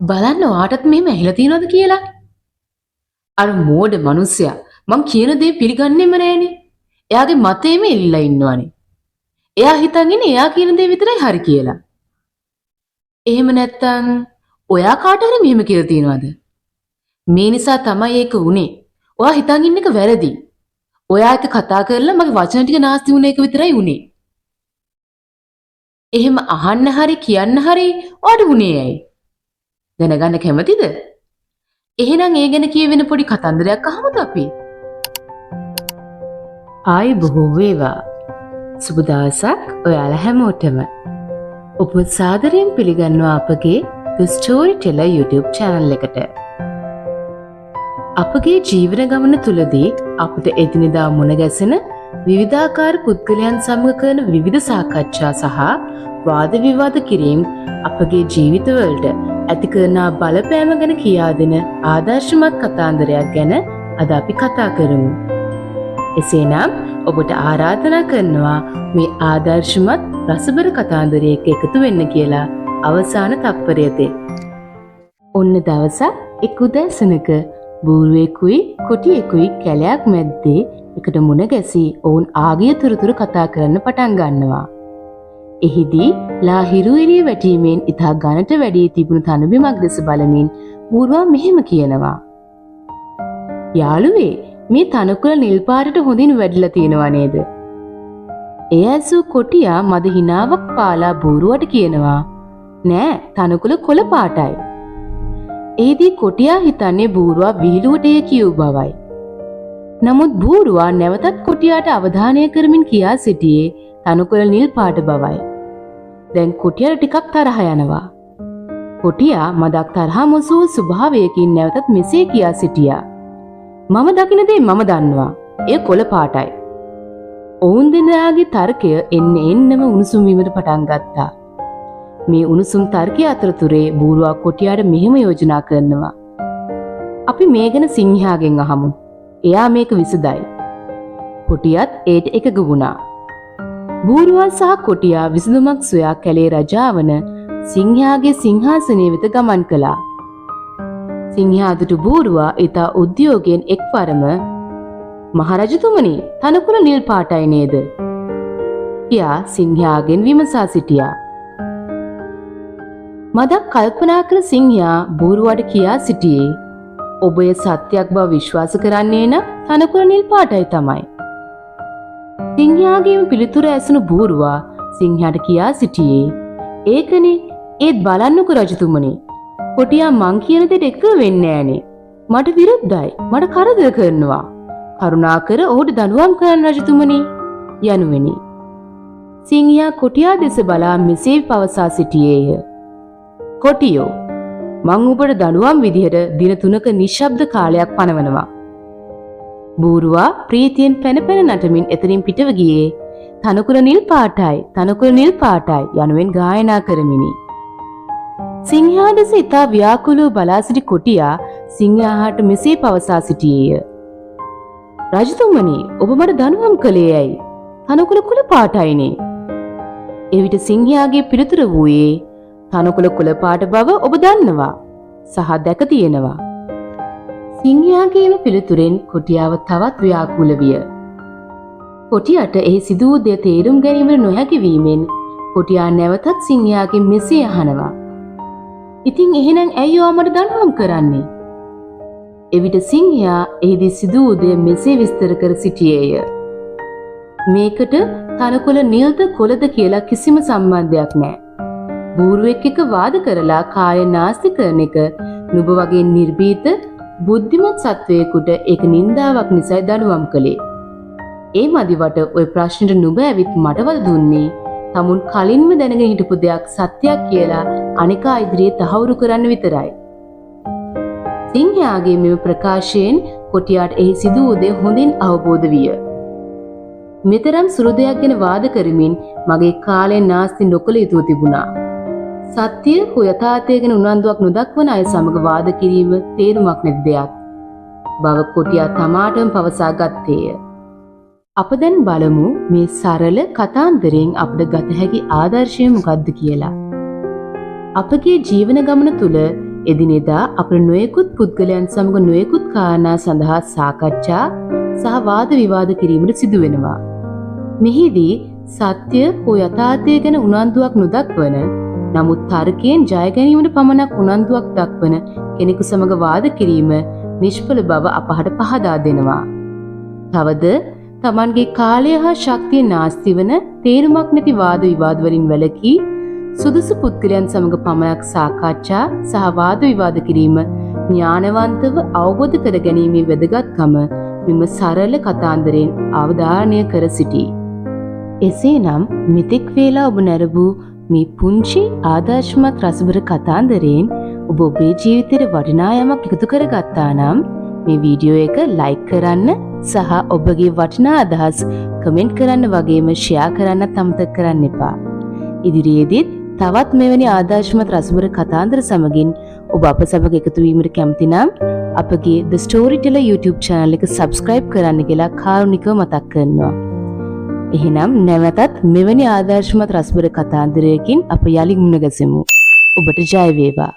බලන්න ඔයාටත් මෙහෙම ඇහිලා තියෙනවද කියලා? අර මෝඩ මනුස්සයා මං කියන දේ පිළිගන්නෙම නෑනේ. එයාගේ මතේම එල්ලිලා ඉන්නවනේ. එයා හිතන් ඉන්නේ එයා කියන දේ විතරයි හරි කියලා. එහෙම නැත්තම් ඔයා කාට හරි මෙහෙම කියලා තියෙනවද? මේ නිසා තමයි ඒක වුනේ. ඔයා හිතන් ඉන්න එක වැරදි. ඔයා එක්ක කතා කරලා මගේ වචන ටික නාස්ති වුණ එක විතරයි වුනේ. එහෙම අහන්න හරි කියන්න හරි ඔයාට වුනේ ඇයි? දැනගන්න කැමතිද? එහෙනම් ඒ ගැන කියවෙන පොඩි කතන්දරයක් අහමුද අපි? ආයි බොහෝ වේවා. සුබ දවසක් ඔයාලා හැමෝටම. ඔබ සාදරයෙන් පිළිගන්නවා අපගේ The Storyteller YouTube channel එකට. අපගේ ජීවන ගමන තුළදී අපට එදිනෙදා මුණ ගැසෙන විවිධාකාර පුද්ගලයන් සමග කරන විවිධ සාකච්ඡා සහ වාද විවාද කිරීම් අපගේ ජීවිතවලට ඇති කරන බලපෑම ගැන කියා දෙන ආදර්ශමත් කතාන්දරයක් ගැන අද අපි කතා කරමු. එසේනම් ඔබට ආරාධනා කරනවා මේ ආදර්ශමත් රසබර කතාන්දරය එක්ක එකතු වෙන්න කියලා අවසාන තප්පරය තෙක්. ඔන්න දවසක් එක් උදෑසනක බූරුවෙකුයි කොටියෙකුයි කැලයක් මැද්දේ එකට මුණ ගැසී ඔවුන් ආගිය තොරතුරු කතා කරන්න පටන් ගන්නවා. එහිදී ලා හිරු එළිය වැටීමෙන් ඉතා ඝනට වැඩී තිබුණු තණබිමක් දෙස බලමින් බූරුවා මෙහෙම කියනවා. යාළුවේ, මේ තනකොළ නිල් පාටට හොඳින් වැඩිලා තියෙනවා නේද? එය ඇසූ කොටියා මද හිනාවක් පාලා බූරුවට කියනවා, නෑ, තනකොළ කොළ පාටයි. එහිදී කොටියා හිතන්නේ බූරුවා විහිළුවට එය කියූ බවයි. නමුත් බූරුවා නැවතත් කොටියාට අවධානය කරමින් කියා සිටියේ තනකොළ නිල් පාට බවයි. දැන් කොටියාට ටිකක් තරහ යනවා. කොටියා මදක් තරහ මොසූ ස්වභාවයකින් නැවතත් මෙසේ කියා සිටියා. මම දකින දේ මම දන්නවා. එය කොළ පාටයි. ඔවුන් දෙනාගේ තර්කය එන්න එන්නම උණුසුම් වීමට පටන් ගත්තා. මේ උණුසුම් තර්කය අතරතුරේ බූරුවා කොටියාට මෙහෙම යෝජනා කරනවා. අපි මේ ගැන සිංහයාගෙන් අහමු. එයා මේක විසඳයි. කොටියත් ඒට එකඟ වුණා. බූරුවා සහ කොටියා විසඳුමක් සොයා කැලේ රජා වන සිංහයාගේ සිංහාසනය වෙත ගමන් කළා. සිංහයා දුටු බූරුවා ඉතා උද්‍යෝගයෙන් එක්වරම, මහරජතුමනි, තනකොළ නිල් පාටයි නේද? කියා සිංහයාගෙන් විමසා සිටියා. මදක් කල්පනා කර සිංහයා බූරුවාට කියා සිටියේ, ඔබ එය සත්‍යයක් බව විශ්වාස කරන්නේ නම් තනකොළ නිල් පාටයි තමයි. සිංහයාගේම පිළිතුර ඇසුණු බූරුවා සිංහයාට කියා සිටියේ, ඒකනේ, ඒත් බලන්නකෝ රජතුමනි, කොටියා මං කියන දෙයට එකඟ වෙන්නේ නෑනේ. මට විරුද්ධයි. මට කරදර කරනවා. කරුණාකර ඔහුට දඬුවම් කරන්න රජතුමනි, යනුවෙනි. සිංහයා කොටියා දෙස බලා මෙසේ පවසා සිටියේය. කොටියෝ, මං ඔබට දඬුවම් විදිහට දින 3ක නිශ්ශබ්ද කාලයක් පනවනවා. බූරුවා ප්‍රීතියෙන් පැන පැන නටමින් එතනින් පිටව ගියේ තනකොළ නිල් පාටයි, තනකොළ නිල් පාටයි යනුවෙන් ගායනා කරමිනි. සිංහයා දෙස ඉතා ව්‍යාකුලව බලා සිටි කොටියා සිංහයාට මෙසේ පවසා සිටියේය. රජතුමනි, ඔබ මට දඬුවම් කළේ ඇයි? තනකොළ කොළ පාටයිනේ. එවිට සිංහයාගේ පිළිතුර වූයේ, තනකොළ කොළ පාට බව ඔබ දන්නවා සහ දැක තියෙනවා. සිංහයාගේම පිළිතුරෙන් කොටියාව තවත් ව්‍යාකුල විය. කොටියට එහි සිදු වූ දෙය තේරුම් ගැනීමට නොහැකි වීමෙන් කොටියා නැවතත් සිංහයාගෙන් මෙසේ අහනවා. ඉතින් එහෙනම් ඇයි ඔයා මට දඬුවම් කරන්නේ? එවිට සිංහයා එහිදී සිදු වූ දෙය මෙසේ විස්තර කර සිටියේය. මේකට තනකොළ නිල්ද කොළද කියලා කිසිම සම්බන්ධයක් නෑ. බූරුවෙක් එක්ක වාද කරලා කාලය නාස්ති කරන එක නුඹ වගේ නිර්භීත බුද්ධිමත් සත්වයෙකුට ඒක නින්දාවක් නිසායි දඬුවම් කළේ. ඒ මදිවට ඔය ප්‍රශ්නෙට නුඹ ඇවිත් මට වද දුන්නේ තමුන් කලින්ම දැනගෙන හිටපු දෙයක් සත්‍යයක් කියලා අනිකා ඉදිරියේ තහවුරු කරන්න විතරයි. සිංහයාගේ මෙම ප්‍රකාශයෙන් කොටියාට එහි සිදු වූ දේ හොඳින් අවබෝධ විය. මෙතරම් සුළු දෙයක් ගැන වාද කරමින් මගේ කාලය නාස්ති නොකළ යුතුව තිබුණා. සත්‍ය හෝ යථාර්ථය ගැන උනන්දුවක් නොදක්වන අය සමග වාද කිරීම තේරුමක් නැති දෙයක් බව කොටියා තමාටම පවසා ගත්තේය. අප දැන් බලමු මේ සරල කතාන්දරයෙන් අපට ගත හැකි ආදර්ශය මොකක්ද කියලා. අපගේ ජීවන ගමන තුළ එදිනෙදා අපට නොයෙකුත් පුද්ගලයන් සමග නොයෙකුත් කාරණා සඳහා සාකච්ඡා සහ වාද විවාද කිරීමට සිදු වෙනවා. මෙහිදී සත්‍ය හෝ යථාර්ථය ගැන උනන්දුවක් නොදක්වන, නමුත් තර්කයෙන් ජය ගැනීමට පමණක් උනන්දුවක් දක්වන කෙනෙකු සමග වාද කිරීම නිෂ්ඵල බව අපහට පහදා දෙනවා. තවද තමන්ගේ කාලය හා ශක්තිය නාස්ති වන තේරුමක් නැති වාද විවාද වලින් වැළකී සුදුසු පුද්ගලයන් සමග පමණක් සාකච්ඡා සහ වාද විවාද කිරීම ඥානවන්තව අවබෝධ කර ගැනීමේ වැදගත්කම මෙම සරල කතාන්දරයෙන් අවධාරණය කර සිටී. එසේනම් මෙතෙක් වේලා ඔබ නැරඹූ මේ පුංචි ආදර්ශමත් රසබර කතාන්දරයෙන් ඔබ ඔබේ ජීවිතයට වටිනා යමක් එකතු කරගත්තා නම් මේ වීඩියෝ එක ලයික් කරන්න සහ ඔබගේ වටිනා අදහස් කමෙන්ට් කරන්න වගේම ෂෙයා කරන්නත් අමතක කරන්න එපා. ඉදිරියේදීත් තවත් මෙවැනි ආදර්ශමත් රසබර කතාන්දර සමගින් ඔබ අප සමග එකතු වීමට කැමති නම් අපගේ The Storyteller YouTube channel එක subscribe කරන්න කියලා කාරුණිකව මතක් කරනවා. එහෙනම් නැවතත් මෙවැනි ආදර්ශමත් රසබර කතාන්දරයකින් අප යලි මුණ ගැසෙමු. ඔබට ජය වේවා.